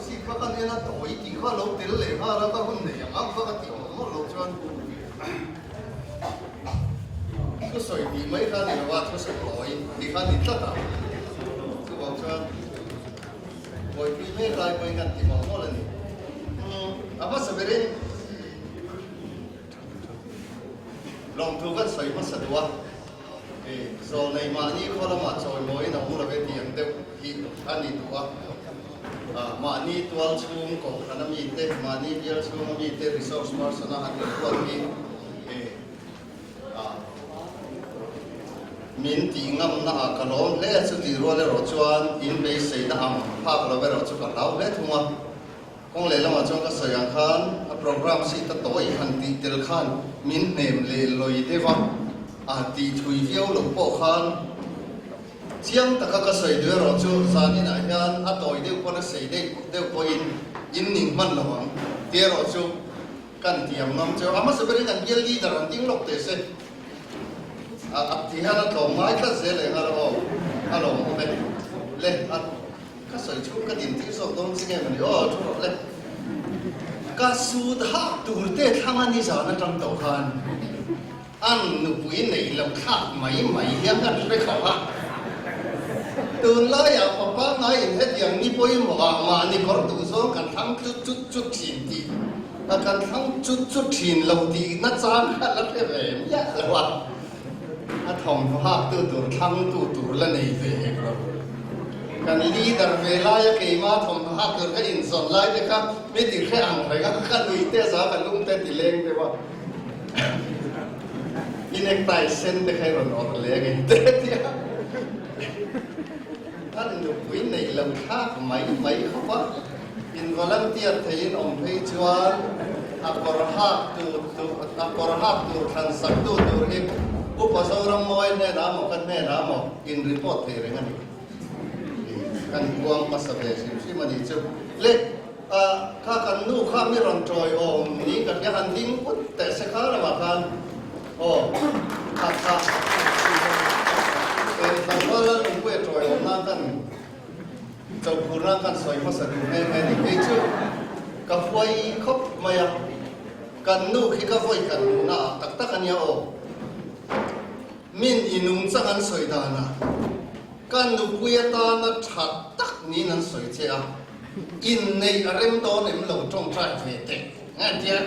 sheet kha kan en a tawi tih kha lo tel leh nghal a, ka hun nei ang ang kha ka tih mawlh mawlh loh chuan thusawi tih mai kha a ni lo a, thusawi tawi tih kha a ni tlat a, chuvang chuan buaipui mek lai pawhin kan ti mawlh mawlh a ni. A hmasa berin lawmthu kan sawi hmasa duh a. Zawlnei mahni khaw lamah chawimawiin a awm lo e tih ang deuh hi a ni duh a. Mahni tual chhung kohhran a mite, mahni bial chhung a mite resource person a han inruat hi min tih ngamna ah ka lawm hle a, chutih rual erawh chuan in beiseina ang phak lo erawh chu ka hlau hle thung a. Kawng lehlamah chuan ka sawi ang khan a program seat a tawi han tih tel khan min hnem leh lawi deuh a, a tih thui viau loh pawh khan chiang taka ka sawi duh erawh chu zaninah hian a tawi deuh pawn a sei deuh deuh pawhin in ning hman lo ang tih erawh chu kan tiam ngam cheu. A hmasa berin an bial leader an ding lawk teh se a ti hian a tlawm ngai tlat zel leh nghal a aw a lawmawm e le a. Ka sawi chhung ka din tir zawk dawn chi nge mawni aw thu rawh le. Ka sut hak tur te thlang a nizan atang tawh khan an nupui nei lo thlak mai mai hian kan hre kho a. Tunlaiah papa ngaiin hetiang ni pawimawh ah mahni kawr duh zawng kan thlang tlut chut chut thin tih a kan thlang chut chut thin lo tih na chang kha la hre ve miah lo a. A thawmhnaw hak tu tur thlang tu tur la nei ve hek lo. Kan leader ve laia keima thawmhnaw hak tur ka inzawn lai te kha mi ti hre ang reng a, ka nui te za ka lung te ti leng deuh a. I necktie sen te kha i rawn awrh leh ang em te tia. A nupui neih lo thlak mai mai khawp a, in volunteer theiin awm phei chuan a kawr hak tur a kawr hak tur thlan sak tu tur hi Upa Zorammawi hnenah maw ka hnenah maw in report thei reng a ni. Kan puang hmasa ve hrim hrim a nih chu. Le kha kan nu kha mi rawn tawi awm ni ka hria han ding put teh se kha lamah khan aw kha kha tlangval lal nungpuia tawi awm nan kan chophur nan kan sawi hmasa duh nghe nghe ni kei chu ka huai khawp mai a kan nu khi ka vawi kan hmuhna ah tak tak a nia aw min inung chang an sawi danah ka nupui atana tha tak niin an sawi che a. Inneih a rem dawn em lo tawngtai ve teh ngatia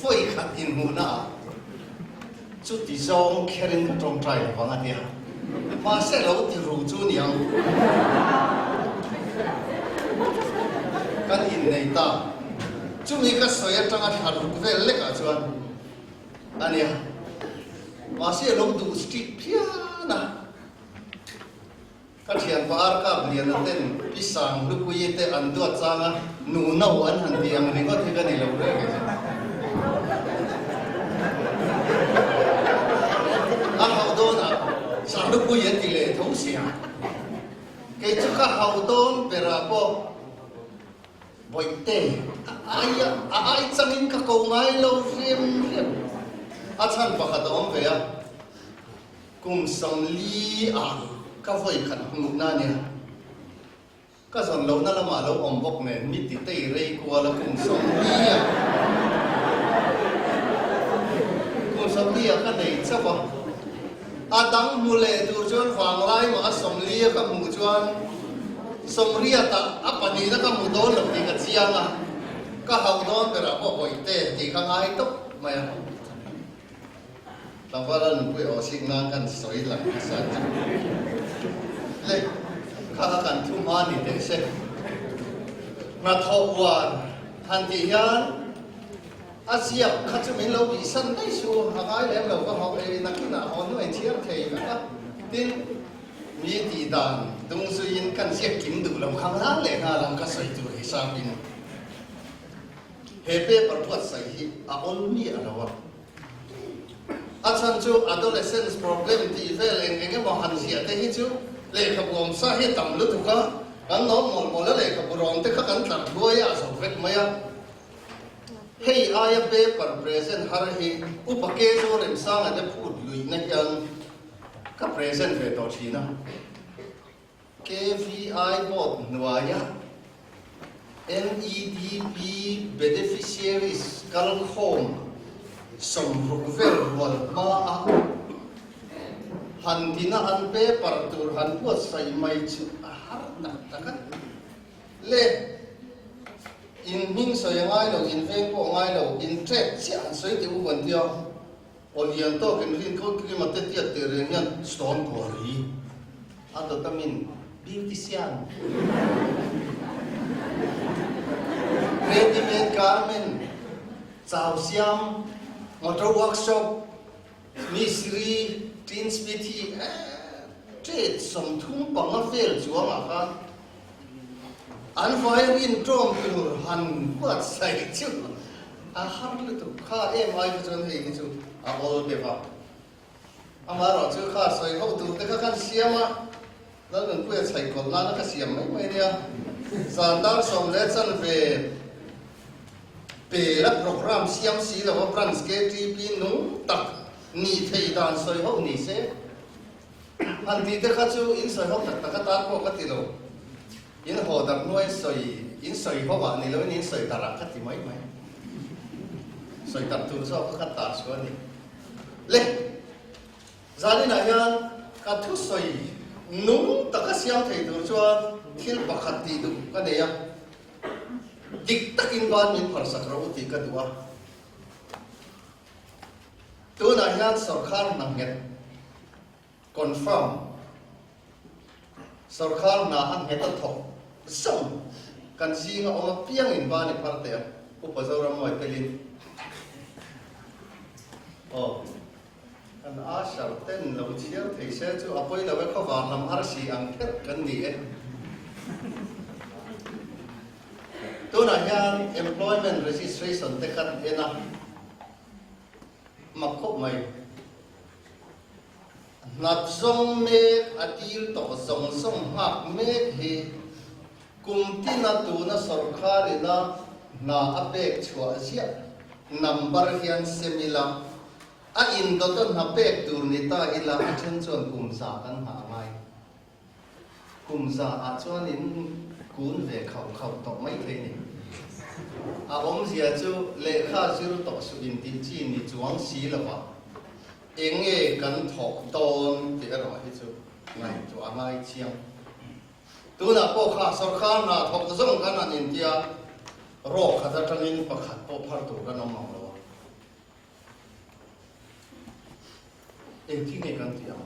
vawi khat inhmuhna ah chuti zawng kherin ka tawngtai lo vang a tia mahse lo ti ru chu niang kan innei ta chumi ka sawi atanga thla ruk vel lek ah chuan a nia mahse lo duh strict phian a. Ka thianpa Arkap Liana ten Pi Sang Hlupuii te an duat chang a, nu no an han ti ang ringawt hi ka ni lo reng e. A hauh dawn ah Sang Hlupuii an ti leh tho sia. Kei chu ka hauh dawn ber ah pawh Bawihte a ai a ai changin ka ko ngai lo hrim hrim. A chhan pakhat a awm ve a. Kum 40 ah ka vawi khat hmuhna a nia. Ka zawn lohna lamah lo awm bawk nen mi ti tei rei kual a kum 40 ah kum 40 ah ka nei chauh a. A dang hmu leh tur chuan vanglai mah a 40 a ka hmuh chuan 80 ah a pahnihna ka hmu dawn lo tih ka chiang a. Ka hauh dawn berah pawh bawihte tih ka ngai tawp mai a. Tlangvala nupui aw sik nan kan sawi lang nasa chu le kha kha kan thu hma ni teh se. Hnathawh uar han tih hian a ziak kha chu min lo bihsan daih su a ngai lem lo ka hauh ei nakinah haw hnuai thiar thei vek a tin mi tih dan dung zuiin kan ziak kim duh lo khang lang leh nghal ang ka sawi tur hisapin he paper buatsaih hi a awl mi a lo a. A chhan chu adolescence problem tih vel eng eng emaw han ziah te hi chu lehkhabu awm sa hi a tam lutuk a, kan lo mawlh mawlh a lehkhabu rawn te kha kan tlar hluai a, a zo vek mai a. Hei aia paper present har hi Upa Kezo Remsanga te phut luihna hian ka present ve tawh thin a. KVI board hnuaia. NEDP beneficiaries kalkhawm 60 vel rual hma a han dina an paper tur han buatsaih mai chu a har tak tak a le. In hming sawi a ngai lo, in veng pawh a ngai lo, in trek chiah han sawi teh u an tia. Aw lian tawk in rin khaw tlima te tiat teh reng hian stone quarry a dawt a min beautician, ready made garment, chau siam, motor workshop, mistri, tin smithy eh trade 35 vel chuangah khan An vai rin ṭawm tur han buatsaih chu a har lutuk kha em ai kha chuan hei hi chu a awl deuh a. Amaherawh chu kha sawi ho tur te kha khan siam a, Lalnunpuia chhaih kawlh nana ka siam mai mai nia. Zan dar sawm leh chanve pela programme siam si lo a branch KTP nung tak nih theih dan sawi ho ni se. Han tih te kha chu in sawi ho tak tak atan pawh ka ti lo. In haw darh hnuai sawi, in sawi ho ah ni loin in sawi darh ah ka ti mai mai. Sawi darh tur zawk kha ka tar chu a ni. Le, zaninah hian ka thusawi nung taka siam thei tur chuan thil pakhat tih duh ka nei a. Dik takin ban min pharsak rawh u tih ka duh a. Tunah hian sorkar hna nghet, confirm, sorkar hna a nghet a thawk zawng kan zinga awm apiang in va ni phar teh ang, Upa Zorammuai telin. Aw, kan usher ten lo chhiar thei se chu a pawi lo e, khawvar lam arsi ang pherh kan ni e. Tunah hian employment registration te kan en a. Mak khawp mai. Hnat zawng mek a dil tawh zawng zawng nghak mek hi kum tina tuna sorkar ina hna a pek chhuah ziah number hian sem ila, a indawta hna pek tur ni ta ila a then chuan kum za kan nghah ngai. Kum za ah chuan in kun ve khauh khauh tawh mai thei ni. A awmzia chu lehkha zir tawh suh in tih chi ni chuang si lo a, eng nge kan thawk dawn tih erawh hi chu ngaihtuah a ngai chiang. Tunah pawh kha sorkar hna thawk zawng kan han intia, rawk khat atangin pakhat pawh phar tur kan awm ang lo a. Engtin nge kan tih ang?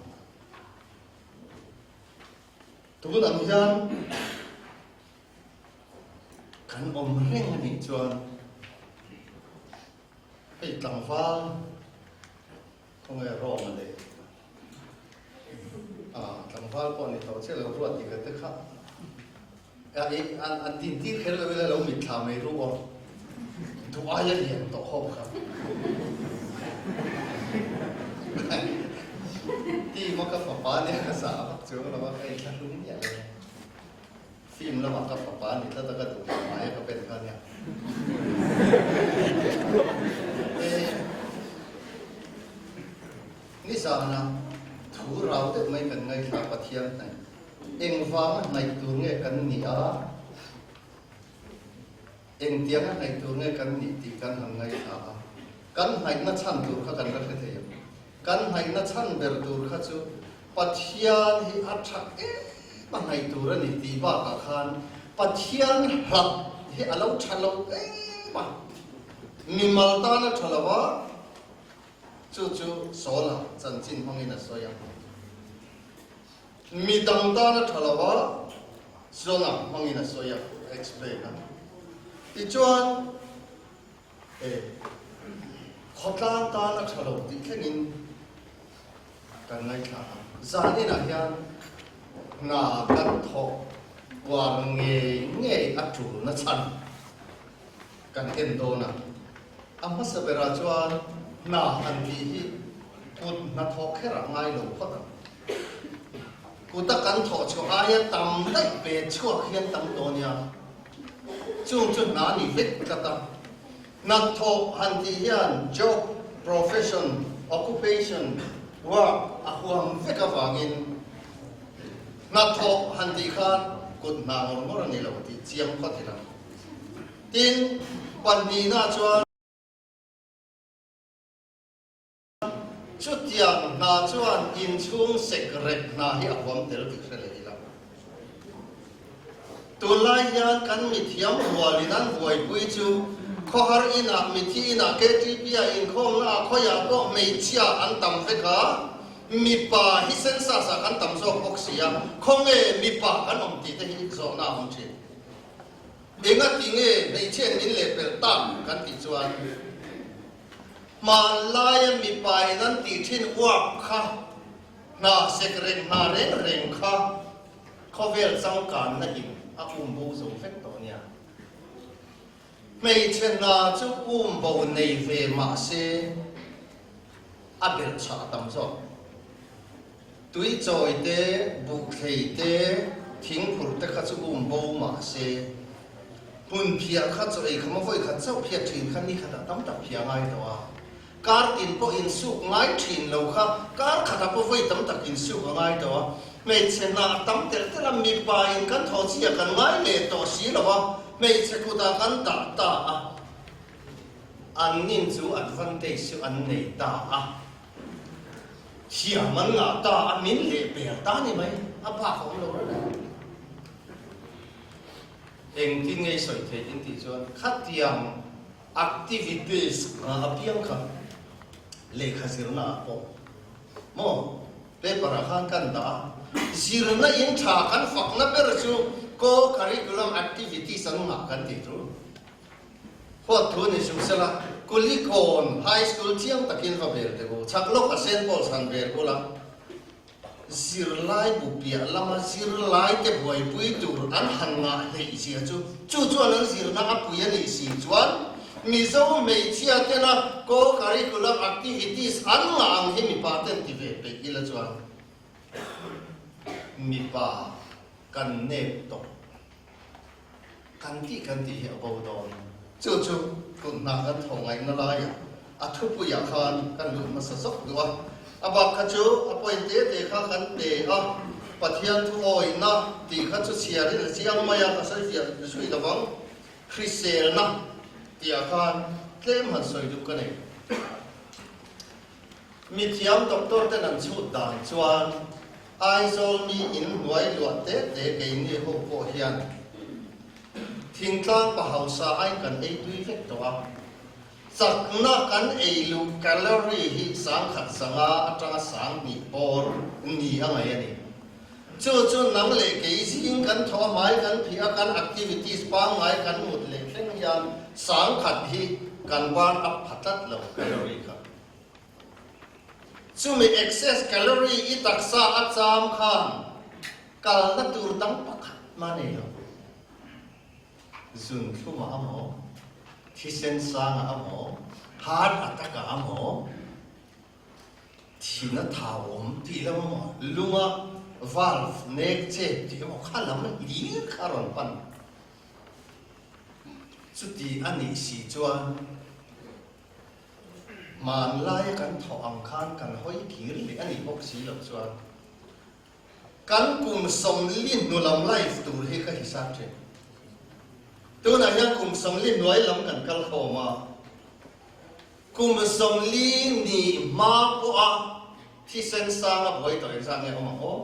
Tun ang hian kan awm reng a nih chuan hei tlangval khawnge Rome leh ah tlangval pawh ni tawh chiah lo ruat dik te kha an tin tir kher lo ila lo mitthla mai ru aw duh aia lian tawh ho kha ti maw ka fapa nia ka zah vak chuang lo a ka inthlahrung miah lo film lamah ka fapa ni tlat a ka duh vang aia ka pen kha nia nizana thu rau deuh mai kan ngaithla Pathian hnaih Engvanga hnaih tur nge kan nih a, engtianga hnaih tur nge kan nih tih kan han ngaithla a. Kan hnaihna chhan tur kha kan la hre thei ang. Kan hnaihna chhan ber tur kha chu Pathian hi a tha em a hnaih tur a ni tih bakah khan Pathian hlap hi a lo tha lo em a, mimal tan a tha lo a, chu chu Saula chanchin hmangin a sawi a. Mi dang tan a tha lo a, Zona hmangin a sawi a, a explain a. Tichuan, e, khawtlang tan a tha lo tih thlengin kan ngaithla a. Zaninah hian hna kan thawh uar ngei ngei a tulna chhan kan en dawn a. A hmasa berah chuan hna han tih hi kut hnathawh kher a ngai lo phawt ang. Kuta kan thawh chhuah aia tam daih ve chhuak hian tam tawh nia. Chung chu hna ni vek tlat a. Hnathawh han tih hian job, profession, occupation, work a huam vek avangin hnathawh han tih khan kut hna ngawr ngawr a ni lo tih chiang phawt ila. Tin, pahnihna chuan chutiang hna chuan inchhung sek rek hna hi a huam tel tih hre leh ila. Tunlai hian kan mithiam rualin an buaipui chu khawhar inah, mithi inah, KTP-ah, inkhawmnaah, khawiah pawh hmeichhia an tam vek a, mipa hi census-ah kan tam zawk bawk si a, khawnge mipa kan awm tih te hi zawhna a awm thin. Engati nge hmeichhiain min lehpelh tak kan tih chuan hmanlaia mipain an tih thin uap kha hna sek reng hna reng reng kha khawvel changkanna in a um bo zo vek tawh nia. Hmeichhe hna chu um bo nei ve mah se a belh chhah a tam zawk. Tui chawi te, buh thlei te, thingphur te kha chu um bo mah se, hmun phiah kha chaw ei kham a vawi khat chauh phiat thin kha ni khatah tam tak phiah ngai tawh a. Kar tin pawh insuk ngai thin lo kha kar khatah pawh vawi tam tak insuk a ngai tawh a. Hmeichhe hnah tam telh telh a, mipa in kan thaw chi a kan ngai leh tawh si lo a, hmeichhe kutah kan dah ta a, an nin chu advantage chu an nei ta a. Thiam an ngah ta a, min leh per ta ni mai, a bak a awm lo reng reng. Engtin nge i sawi theih in tih chuan khatiang activities ngah apiang kha lehkha zirna ah pawh maw paper ah khan kan dah a, zirna in tha kan fakna ber chu co-curriculum activities an ngah kan tih chu. Huat thu ni suh sela, Kulikawn High School chiang takin va bel teh u, chhak lawk a Saint Paul's han bel ula, zirlai bu piah lama zirlai te buaipui tur an han ngah hleih zia chu, chu chuan an zirna a pui a nih si chuan Mizo hmeichhia tena co-curricular activities an ngah ang hi mipa ten ti ve peih ila chuan mipa kan nep tawh. Kan tih kan tih hi a bo dawn. Chu chu kut hna kan thawh ngaihna laiah a thupuiah khan kan lut hmasa zawk duh a. A bak kha chu a point te te kha kan pe a, Pathian thu awihna tih kha chu chhiarin a chiang mai a, ka sawi fiah zui lo vang. Hriselna tihah khan tlem han sawi duh ka nei. Mithiam doctor ten an chhut dan chuan Aizawl mi in hnuai luah te te keini ho pawh hian thingtlang pa hausa aiin kan ei tui vek tawh a, chakna kan ei luh calorie hi 1500 atanga 2000 bawr ni a ngaih a ni. Chu chu nang leh kei zing kan thaw a hmai kan phih a kan activities pangngai kan mut leh thleng hian 1000 hi kan burn up pha tlat lo calorie kha. Chumi excess calorie i taksa a cham khan kalna tur dang pakhat mah nei lo. Zun thlumah a maw, thisen sangah a maw, heart attack ah a maw, thin a thau awm tih lo a maw, lunga valve nek chep tih a maw kha lam hlir kha a rawn pan. Chuti a nih si chuan Hmanlaia kan thawh ang khan kan hawi kir leh a nih bawk si loh chuan kan kum 40 hnu lam life tur hi ka hisap thin. Tunah hian kum 40 hnuai lam kan kal khawm a, kum 40 ni hma pawha thisen sanga buai tawh engzat nge awm ang aw?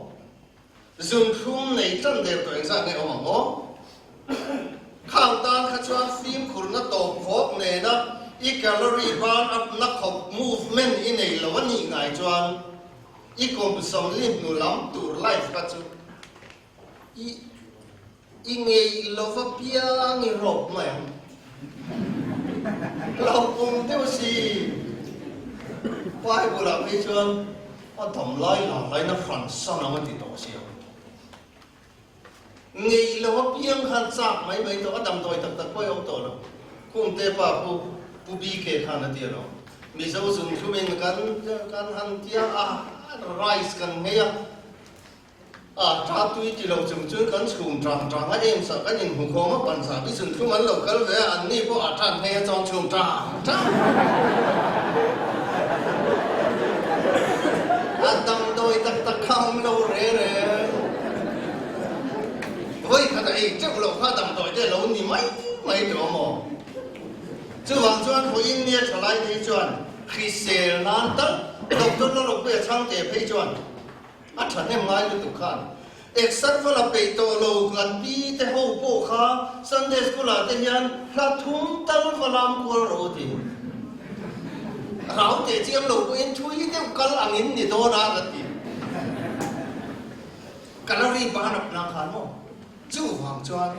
Zunthlum nei tan der tawh engzat nge awm ang aw? Khang tan kha chuan fimkhurna tawp khawp nena i calorie burn up na khawp movement i nei lo a nih ngai chuan i kum 40 hnu lam tur life kha chu i I ngei lova piang i rawp mai ang. Hlauhawm deuh si. Bible ah phei chuan a dam lai la lai na hran san ang a ti tawh si ang. Ngei lova piang khan chak mai mai tawh a damdawi tak tak pawh i awm tawh lo. Khumte pa pu Pu BK khan a ti alawm. Mizo zungthlumin kan kan han tia a rice kan nghei a. A tha tui ti lo chung chuan kan chhum tang tang a, eng sah kan inhmu khawm a, pansa bi chun thlum an lo kal ve a, an ni pawh a tan hmei a chuang chhum tang tang. A damdawi tak tak kha awm lo re re. Vawi khat a ei teuh loh kha damdawi te lo ni mai mai tawh maw? Chuvang chuan vawiin nia thalai te hi chuan hrisel nan tal Doctor Lalawkpuia chhangte phei chuan a thahnem ngai lutuk khan Exer va la peih tawh lo kan pi te ho pawh kha Sunday School ah te hian hla thum tal va lam kual rawh u ti. Rau teh chiam lo pawhin thui deuh kal angin ni dawn a ka ti. Calorie burn up nan khan maw? Chuvang chuan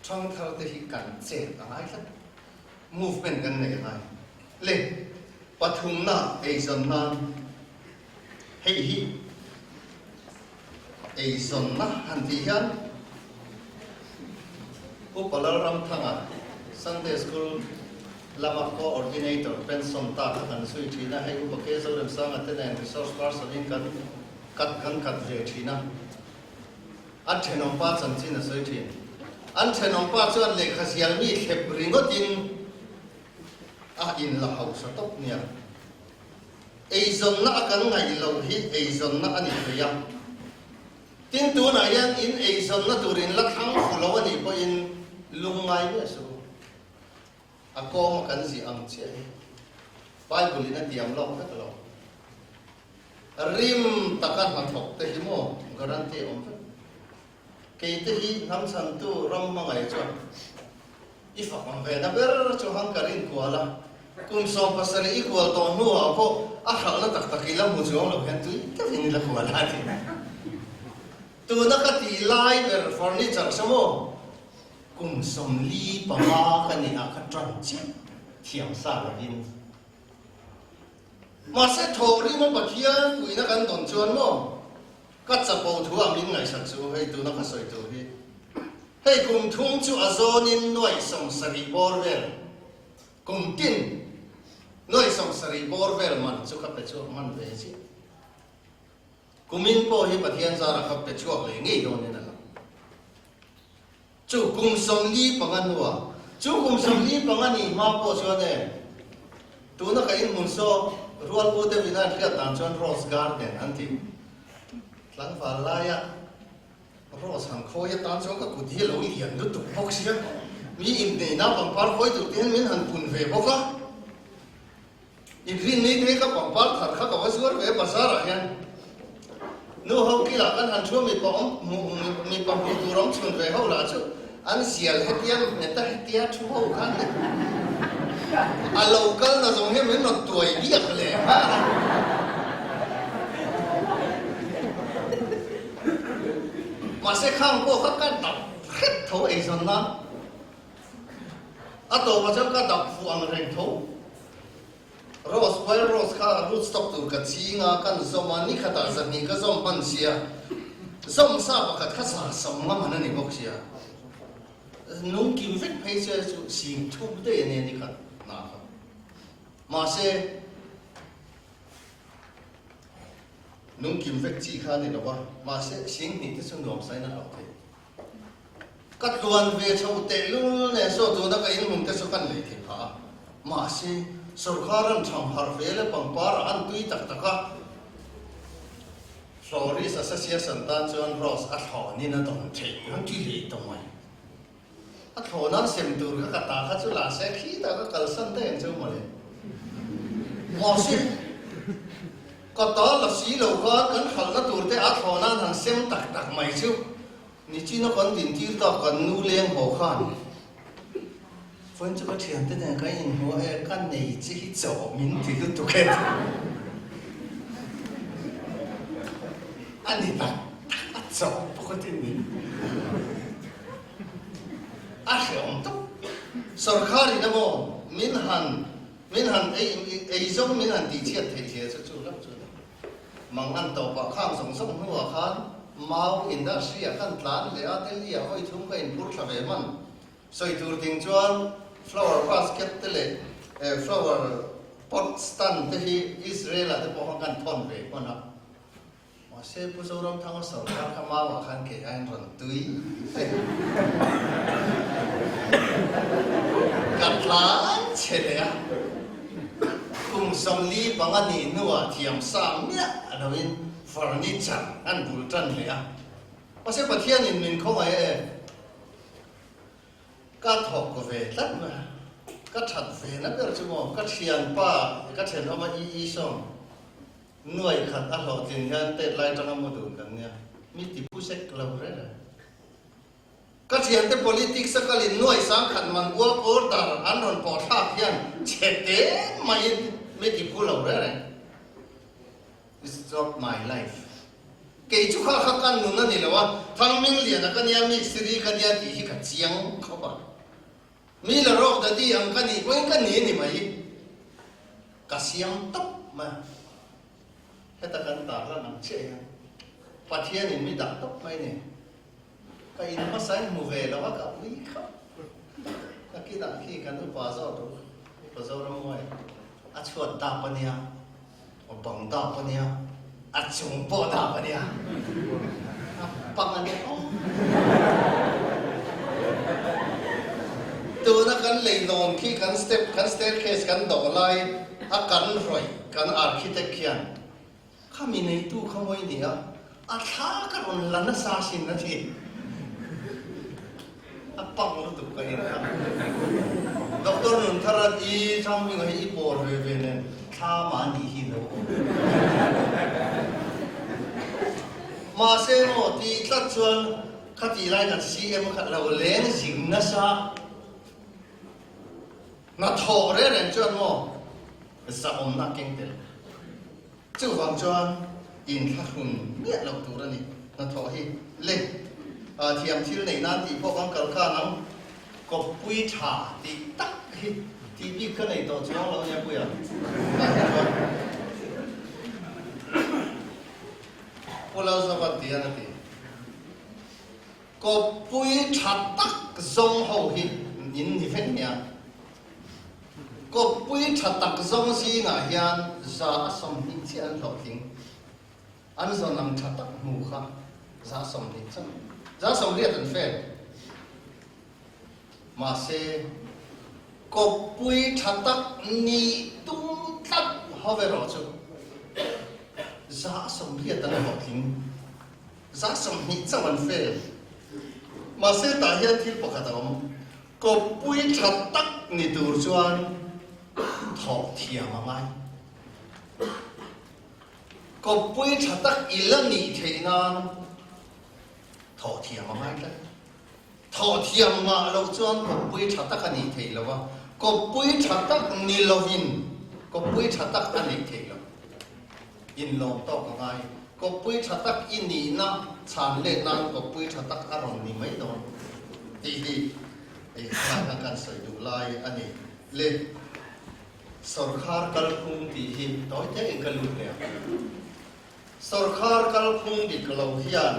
thangthar te hi kan chet a ngai tlat. Movement kan nei a ngai. Le pathumna eizawn nan Hei hi eizawnna han tih hian Upa Lalramthanga Sunday School lama Coordinator pension ta kha kan zui thin a, hei Upa K Zoremsanga te nen resource person in kan kat kan kat ve thin a, an thenawmpa chanchin a sawi thin. An thenawmpa chuan lehkha zial mi thlep ringawtin a inla hausa tawp nia. Eizawnna a kan ngaih loh hi eizawnna a ni thei a. Tin, tunah hian in eizawnna tur in la thlang fu lo a nih pawhin lungngai miah suh u. A kawng a kan ziah ang chiah hi Bible in a tiam lawk vek lo. Rim taka hnathawk te hi maw guarantee awm vek. Kei te hi hnam chhantu ram hmangaih chuan i fak ang ve na ber chu hang ka rin kual a, kum 70 i kual tawh hnuah pawh a hralhna tak tak i la hmu chuang lo hian tui takin i la kual a ti. Tuna ka tih lai ber furniture sa maw kum 45 ka nih ah ka tan chiah thiam sa lovin. Mahse thawhrima Pathian puihna kan dawn chuan maw Ka chapo thu ah min ngaihsak chu hei tuna ka sawi tur hi. Hei kum thum chu a zawnin nuaih 70 bawr vel, kum tin nuaih 70 bawr vel man chu ka pe chhuak hman ve chiah. Kumin pawh hi Pathian zarah ka pe chhuak leh ngei dawnin a lang. Chu kum 45 hnuah, chu kum 45 nih hma pawh chuan e, tuna ka inhmun saw rual u deuhin a hriat dan chuan Rose Garden an ti. Tlangval laia Rose han khawi atan chuan ka kut hi a lo lian lutuk bawk sia, mi inneihna pangpar khawi tur te hian min han pun ve bawk a. Inrin ni te ka pangpar thar kha ka va zuar ve bazar ah hian nu ho kilah kan han thu a mipa awm mipa hmuh tur awm chhun ve ho lah chu an zial hetia nghet a hetia thu ho khan a lo kal na zawng hian min rawn tuai biak leh nghal a. Mahse khang pawh kha ka dap hret tho eizawn nan. A tawpah chuan ka dap fuh ang reng tho. Rose, wild rose kha root stock tur ka ching a, kan zawm a, ni khatah zahnih ka zawm hman sia, zawm sa pakhat kha sa sam ngam han a ni bawk sia. Nung kim vek phei che chu sing thup daih a nia ni khat hna kha. Mahse, nung kim vek chi kha a ni lo va, mahse sing hnih te chu nuam sain a hlauh thei. Ka tluan ve chho tehlul nen saw tuna ka inhmun te chu kan lei thei phah a, mahse sawrkar an tham harh ve le pangpar ah an tui tak tak a, Florist Association tan chuan Rose a thlawnin a dawn theih an ti leh ta mai. A thlawn an sem tur kha ka ta kha chu la se khitah ka kalsan daih ang cheu mawle. Mahse ka ta la si lo khan kan hralhna tur te a thlawn an han sem tak tak mai chu Nichina kan dintir tak kan nu leng haw khan vawiin chu ka thiante nen kan inhmu a e, ka nei che hi chawh min ti lutuk e a ni tak tak a chawh bawk a tin ni a hreawm tawp. Sawrkharin emaw min han min han ei eizawng min han tihchhiat theih zia chu chu hlauh chu a ni. Mangan tawpah khang zawng zawng hnuah khan Mau industry ah khan tlan leh a, Delhi ah hawi thum ka inphur thla ve hman. Sawi tur ding chuan flower basket te leh flower pot stand te hi Israel ah te pawh khan kan thawn ve hman a. Mahse Pu Zoramthanga sawrkar kha Mau ah khan kei aiin rawn tui fe. Ka tlan chhe leh a. Kum 45 nih hnuah thiam sa miah loin furniture an bul tan leh a. Mahse Pathianin min khawngaih e, ka thawk ve tlat mai a. Ka that ve na ber chu maw, ka thianpa, ka thenawma EE sawm nuai khat a hlawhtlin hian tet lai tanga mu dun kan nia, mi ti phu sek lo reng reng. Ka thiante politics a kalin nuai sang khat man ual order an rawn pawh thlak hian chhe te maiin mi ti phu lo reng reng. It's not my life. Kei chu kha kha kan nun a ni lo a, Thangmingliana ka nia, mi Siri ka nia tih hi ka chiang khawp a. Mi la rawk dadi ang ka nih pawhin ka ni a ni mai. Ka siam tawp mai a. Heta kan tar lan ang chiah hian Pathianin mi dah tawp mai ni. Ka in hmasa in hmu ve lo a ka ui khap. Ka kinah khi kan upa zawk ru, upa Zorammawi a chhuat dap a nia, a bang dap a nia, a chung pawh dap a nia, a pang a nia aw. Tuna kan leinawn khi kan step, kan staircase kan dawh lai a kan rawih kan architect khian kha mi neitu kha mawi ni a, a thla ka rawn la nasa sin a ti. A pang lutuk ka in kha. Doctor Nunthara i Thangminga hi i pawr ve ve nen thla mahni hi lo awm. Mahse maw ti tlat chuan kha ti lai kan CM kha lo leng zing nasa. Hnathawh reng reng chuan maw zahawmna a keng tel. Chuvang chuan inthlahrun miah loh tur a ni. Hnathawh hi le thiam thil neih nan tih pawh kan kal khan ang. Kawppui tha tih tak hi tih bik ka nei tawh chuang lo nia Puia. Tah hi chuan Pu Lalzavan ti hian a ti. Kawppui tha tak zawng ho hi in ni vek nia. Kawppui tha tak zawng zingah hian 120 chiah an hlawhtling. An zawn ang tha tak hmu kha 120 chauh. 80 an fail. Mahse, kawppui tha tak nih tum tlat ho erawh chu 80 an hlawhtling. 20 chauh an fail. Mahse, tah hian thil pakhat a awm. Kawppui tha tak ni tur chuan thawh thiam a ngai. Kawppui tha tak i la nih theih nan thawh thiam a ngai tlat. Thawh thiam ngah loh chuan kawppui tha tak a nih theih lo a, kawppui tha tak ni lovin kawppui tha tak a neih theih loh. Inlawm tawk a ngai. Kawppui tha tak i nihna chhan let nan kawppui tha tak a rawn ni mai dawn tih hi hei kha kan sawi duh lai a ni. Le sawrkhar kalphung tih hi tawi te in ka lut leh ang. Sawrkhar kalphung dik lo hian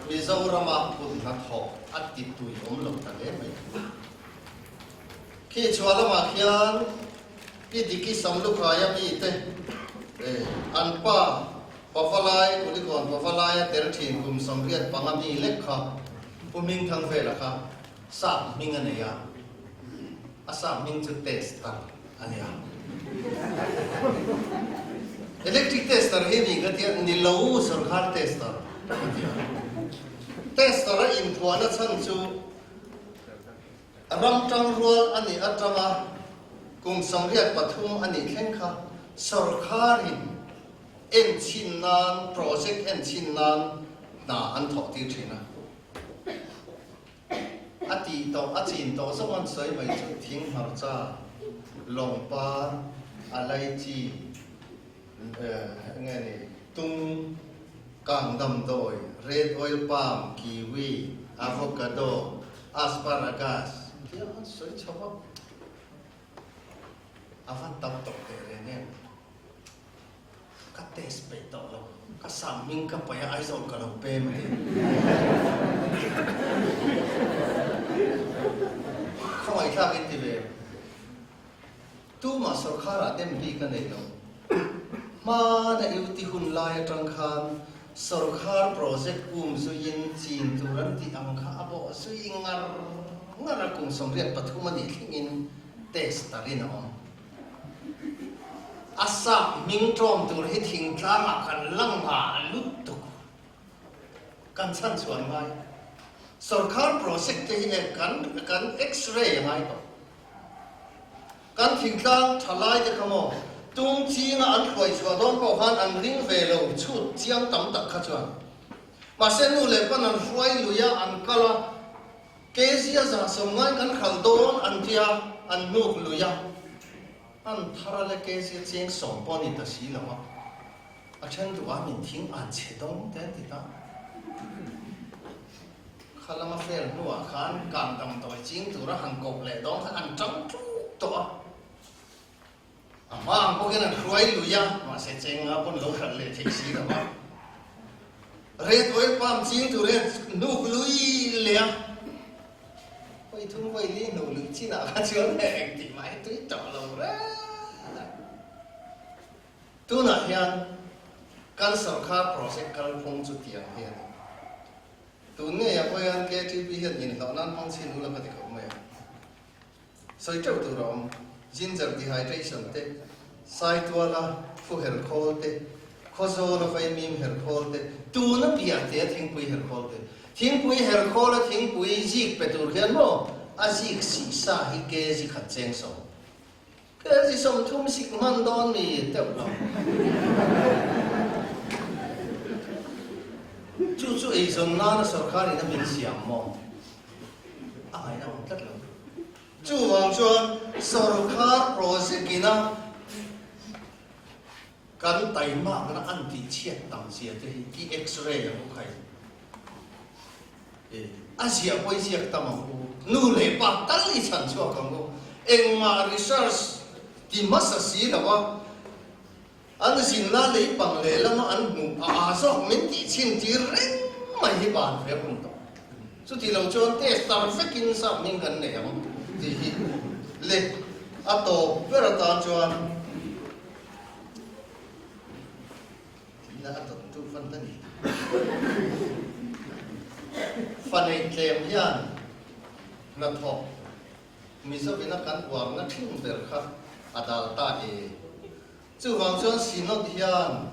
Mizorama kut hnathawk a ti tui awm lo ta hle mai. Khi chhuah lamah khian Pi Diki Samlukhaia mite an pa Pavalai, Kulikawn Pavalai a tel thin kum 85 mi lek kha Pu Hmingthangvela kha sap hming a nei a, a sap hming chu Tester a ni a. Electric tester hi ni ka tia, ni lo sorkar tester ka tia. Tester a inphuahna chhan chu Ram tangrual a nih atanga kum 83 a nih thleng kha sorkarin enchhin nan, project enchhin nan hna an thawh tir thin a. A tih tawh, a chin tawh zawng an sawi mai chu thing hmarcha, lawngpar, a laichi, enge ni, tung, kang damdawi, red oil palm, kiwi, avocado, asparagus tia an sawi chho a, a va tam tawh teh reng em? Ka test peih tawh lo, ka sam hming ka paih a, Aizawl ka lo pem a ti. Khawngaihthlak in ti ve. Tumah sorkharah dem bik a nei lo. Hmana UT hun lai atang khan sorkhar project um zuiin chin tur an tih ang kha a bawh zui ngar ngar a, kum 83 a nih thlengin test tarin a awm. A sap hming ṭawm tur hi thingtlangah kan la ngah lutuk. Kan chhan chhuah ngai. Sorkhar project te hi kan kan x-ray a ngai tawh. Kan thingtlang thalai te kha maw tung chinga an hruai chhuah dawn pawh khan an ring ve lo chhut chiang tam tak kha chuan. Mahse nu leh pan an hruai lui a, an kal a, Kezia zah sawm ngai kan hralh dawn an tia an hnuk lui a, an thar a le Kezia cheng sawm pawh a ni ta si lo a, a then duh a min thing an chhe dawng te an ti ta. Kha lama fel hnuah khan kang damdawi ching tura han kawp leh dawn kha an tang ṭuk tawh a. A hma ang bawkin an hruai lui a, mahse cheng nga pawn lo hralh leh thei si lo a. Red oil palm ching tur hian hnuk lui leh a, vawi thum vawi li hnuh luih chinah kha chuan engtih mah hi tui tawh lo reng a. Tunah hian kan sawrkar project kalphung chu tiang hi a ni. Tun ngeiah pawh hian KTP hian inhlawh nan hmang chhin ula ka ti khawp mai a. Sawi teuh tur a awm. Ginger dehydration te, Saituala fu her khawl te, Khawzawla vaimim her khawl te, tuna piah tea thingpui her khawl te. Thingpui her khawla thingpui zik pe tur hian maw a zik sih sa hi kg khat cheng sawm. Kg 30 sik hman dawn mi teuh lo. Chu chu eizawn nana sorkar in a min siam maw? A ngaihna awm tlat lo. Chuvang chuan sorkar project ina kan taimakna an tih chhiat tam zia te hi i x-ray ang u khai. A ziah pawh i ziak tam ang u. Nu leh pa tal i chhan chhuak ang u. Engmah research ti hmasa si lo a, an zinna lei pang leh lama an hmuh a aa zawk min tih chhin tir reng mai hi ban ve hun tawh. Chuti lo chuan test tar vekin sap hming kan nei ang tih hi le a tawp ber atan chuan Thihna a tawntu fan ta ni. Fa nei tlem hian hnathawk Mizovina kan uarna thin ber kha a dal ta e. Chuvang chuan Synod hian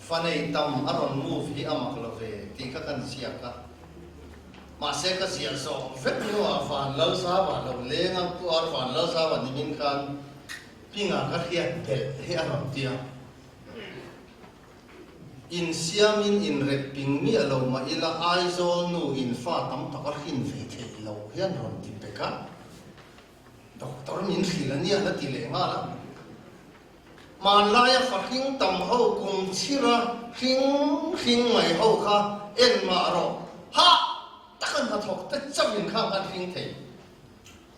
fa nei tam a rawn move hi a mak lo ve tih kha kan ziak a. Mahse ka ziah zawh vek hnuah Van Lalzava lo leng a, Pu Ar Van Lalzava nimin khan Pinga ka hriat belh hi a rawn ti a. Insiamin inrep ping miah lo mah ila Aizawl nu in fa tam tak a hrin ve theih loh hian rawn ti pek a, Doctor min hrilh a nia la ti leh nghal a. Hmanlaia fa hring tam ho kum chhira hring hring mai ho kha en mah rawh, hah taka hnathawk te chauhin kha an hring thei.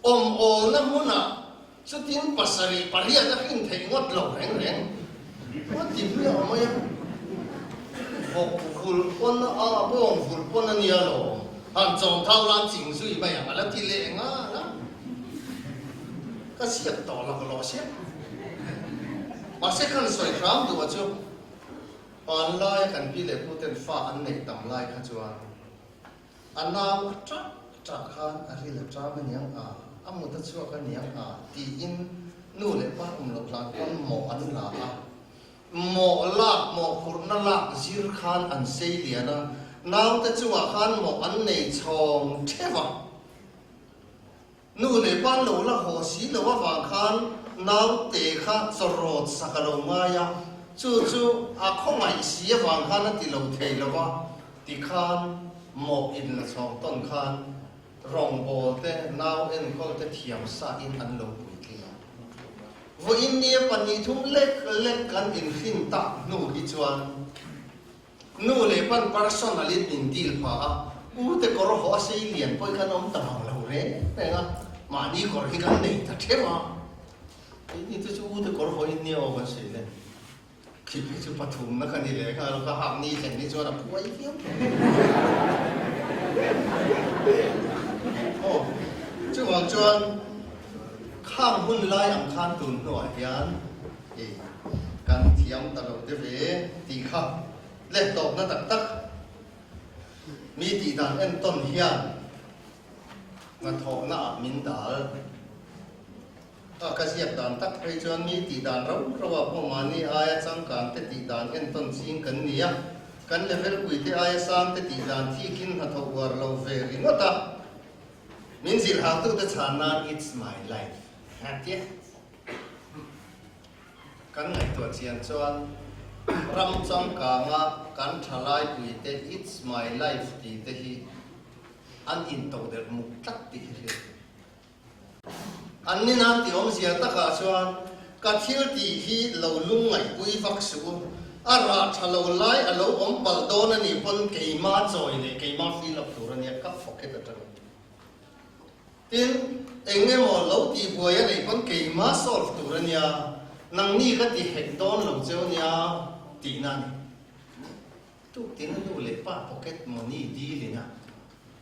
Awm awlna hmunah chutin pasarih pariat a hrin theih ngawt lo reng reng. A ti hmiah mai a, vawk vulh pawn a, bawng vulh pawn a nia lo, han chawm thau lan ching zui mai ang a la ti leh nghal a. Ka siak tawh lak lawh sia. Mahse khan sawi hram duh a chu, panlaia kan pi leh pu ten fa an neih tam lai kha chuan, A nau a ṭah a ṭah khan a ril a ṭam a niang a, a mut a chhuak a niang a tiin nu leh pa awm loh hlan pawn mawh an la a. Mawh lak, mawh phurhna lak zir khan an sei lian a, naute chungah khan mawh an nei chhawng ṭheuh a. Nu leh pa lo la haw si lo avang khan naute kha chawrawt sak a lo ngai a, chu chu a khawngaih si avang khan a ti lo thei lo va, tikhan mawh in la chhawng tawn khan rawngbawl te, nau enkawl te thiam sa in an lo puitling a. Vawiin nia 2 3 lek lek kan inhrin tak hnu hi chuan, Nu leh pan personal in min deal pha a, u te kawr haw a sei lian pawh hi kan awm ta mang lo reng reng a, mahni kawr hi kan nei ta theuh a, keini te chu u te kawr haw in nia aw kan sawi le, khip hi chu pathum na ka ni leh nghal ka hak ni thleng hi chuan a phuai viau tawh aw, chuvang chuan khang hun lai ang khan tun hnuah hian. I kan thiam ta lo te ve tih kha leh tawpna tak tak mi tih dan entawn hian hnathawhna ah min dal a, ka ziak dan tak phei chuan mi tih dan rau rau ah pawh mahni aia changkang te tih dan entawn ching kan ni a, kan level pui te aia sang te tih dan thikin hnathawh uar lo ve ringawt a, min zilh hau tu te chhan nan it's my life a tia. Kan ngaihtuah chian chuan ram changkanga kan thalaipuite It's my life tih te hi an intodelh muk tlat tih hi hriat tur. An ni nan tih awmzia takah chuan ka thil tih hi lo lungngaihpui vak suh u, a rah tha lo lai a lo awm palh dawn a nih pawn keima chawi leh keima feel up tur a nia ka pocket atangin. Tin, eng emaw lo tih buai a neih pawn keimah solve tur a nia, nangni ka ti hek dawn lo cheu nia tihna a ni. Tuktin a nu leh pa pocket money deal in a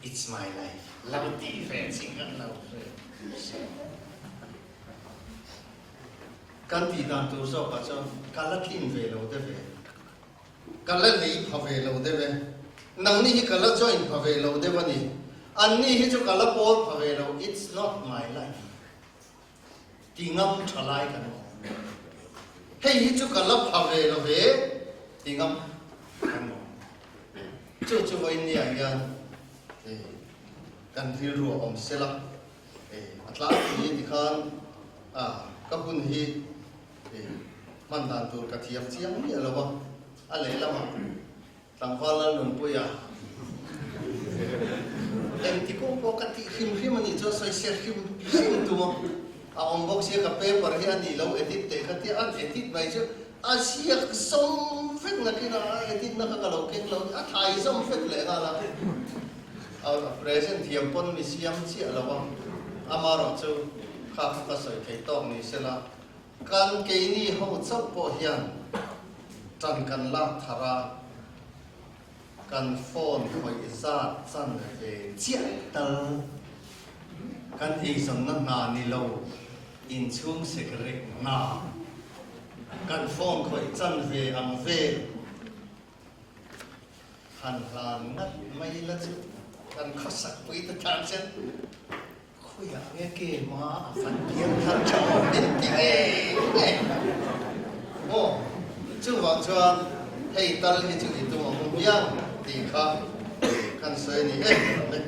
It's my life lo tih ve chi kan lo hre hre. Kan tih dan tur zawkah chuan ka la tlin ve lo deuh e. Ka la lei pha ve lo deuh e. Nangni hi ka la join pha ve lo deuh a ni. Anni hi chu ka la pawl pha ve lo, it's not my life ti ngam tha lai kan awm. Hei hi chu ka la pha ve lo ve ti ngam kan awm. Chu chu vawiinniah hian kan rilru a awm sela. A tlangpui tikhan ka hun hi Hman dan tur ka thiam chiang miah lo a, a lehlamah tlangval Lalnunpuia engti kawng pawh ka tih hrim hrim a nih chuan sawisel hrim hrim tum a, a awm bawk sia ka paper hi a nih lo edit teh kha tia an edit mai chu a ziak zawm vek nakin a edit na kha ka lo keng lo a thai zawm vek leh nghal a, a present thiam pawn mi siam chiah lo a, amaherawhchu kha kha ka sawi thei tawk ni sela. Kan keini ho chauh pawh hian tan kan lak thar a, kan phone khawih zat chan ve chiah tal. Kan eizawnna hna ni lo, inchhung sekrek hna kan phone khawih chan ve ang vel han hlan ngat mai la chu kan khawsak pui ta tan chuan Khawiah nge ke hma a fan piang thar tha awm min ti ngei ngei maw? Chuvang chuan hei tal hi chu i tum a hmu piang tih kha kan sawi a ni em ka ram e.